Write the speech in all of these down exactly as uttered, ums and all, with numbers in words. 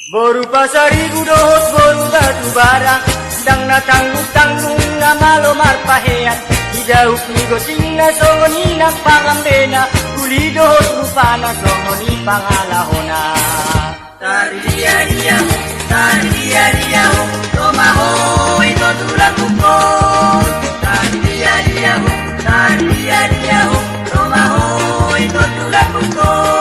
Boru Pasaribu dohot boru Batubara, ndang na tanggung-tanggung na malo marpahean. Di dahut ni gosingna songon i nang pangambena, uli dohot rupana songon i pangalahona. Tardia dia ho, tardia dia ho, roma ho ito tulang bungkon. Tardia dia ho, tardia dia ho, roma ho ito tulang bungkon.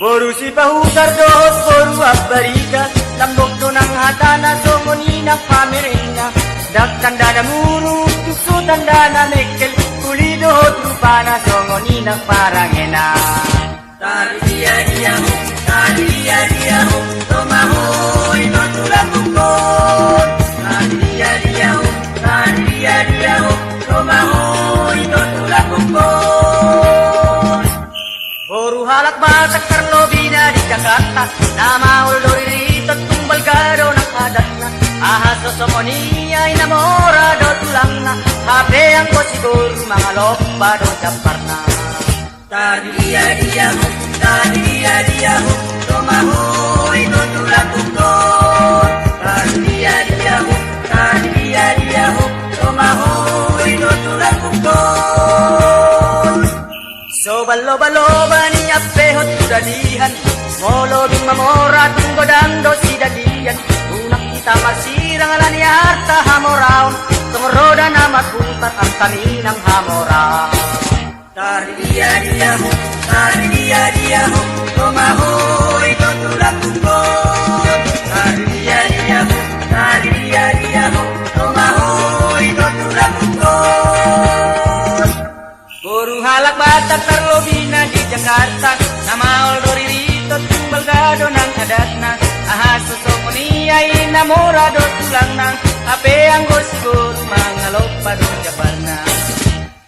Boru Sipahutar dohot boru Ambarita, lambok do nang hatana songon i nang pamerengna. Ndang tandana muruk, tung so tandana mengkel, uli dohot rupana songon i nang parangena. Tardia dia ho, tardia dia ho, roma ho ito tulang bungkon. Tardia dia ho, tardia dia ho, roma ho ito tulang bungkon. Boru halak Batak tarlobina di Jakarta, na maol do riritot, tung balga do nang adatna. Aha so songon i, ai na mora do tulangna, hape anggo si boru mangalompa do jambarna. Tardia dia ho, tardia dia ho, roma ho ito tulang bungkon. Tardia dia ho, tardia dia ho, roma ho ito tulang bungkon. So ballo-ballo bani ampehon tu dalihan, molo dung mamora tung godang do sidalian. Unang hita marsirang ala ni arta hamoraon, songon roda na marputar arta ni nang hamoraon. Tardia dia ho, tardia dia ho, roma ho ito tulang bungkon. Tardia dia ho, tardia dia ho, roma ho ito tulang bungkon. Boru halak Batak tarlobina di Jakarta, na maol do riritot, tung balga do nang adatna. Aha so songon i, ai na mora do tulangna, hape anggo si boru mangalompa do jambarna.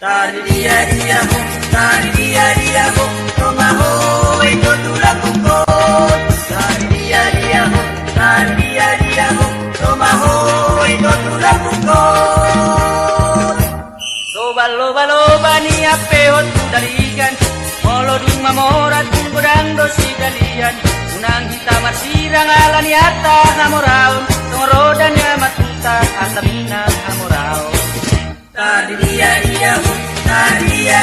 Tardia dia ho, tardia dia ho, roma ho ito tulang bungkon. Tardia dia ho, tardia dia ho, roma ho ito tulang bungkon. So ballo-ballo bani ampehon tu dalihan, molo dung mamora tung godang do sidalian. Unang hita marsirang ala ni arta hamoraon, songon roda na marputar arta ni nang hamoraon. Tardia dia ho, tardia